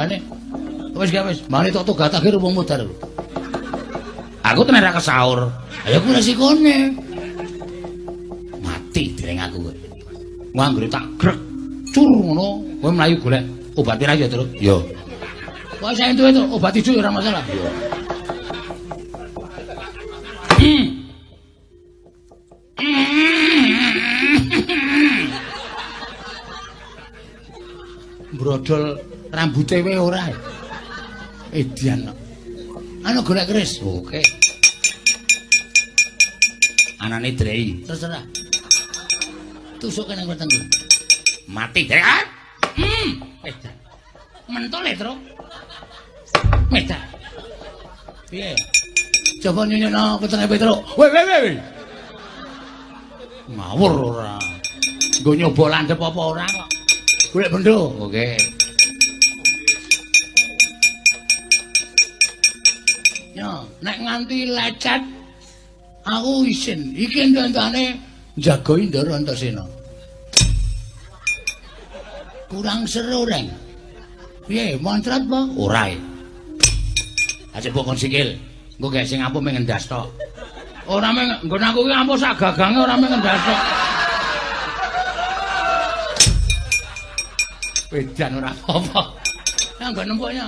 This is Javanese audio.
Mangane. Wis gak wis, mangane tok togatake wong modar. Aku tenan ra kesaur. Ayo ku resikone. Mati dereng aku kowe. Anggere tak grek cur ngono, kowe mlayu golek obat ra ya, Truk? Ya. Kok saya entuk itu obat ijo ora masalah. Ya. Brodol rambute wae ora. Edian. Anu golek keris. Oke. Anane drei. Terserah. Tusuk nang wetengku. Mati drei. Edan. Mentol e, Truk. Medan. Piye? Coba nyunyono wetenge Petruk. Weh weh weh. Ngawur ora. Nggo nyoba landhep apa ora kok. Golek bendo. Oke. Ya, nek nganti lecet aku isin. Iki entane njagoi Ndara Antasena. Kurang seru reng. Piye, moncrot apa? Ora. Aja bokon sikil. Engko gek sing ampuh mung ngendas tok. Ora mung nggon aku ki ampuh sak gagange ora mung ngendas tok. Wedan ora apa-apa. Ya nggon nempuknya.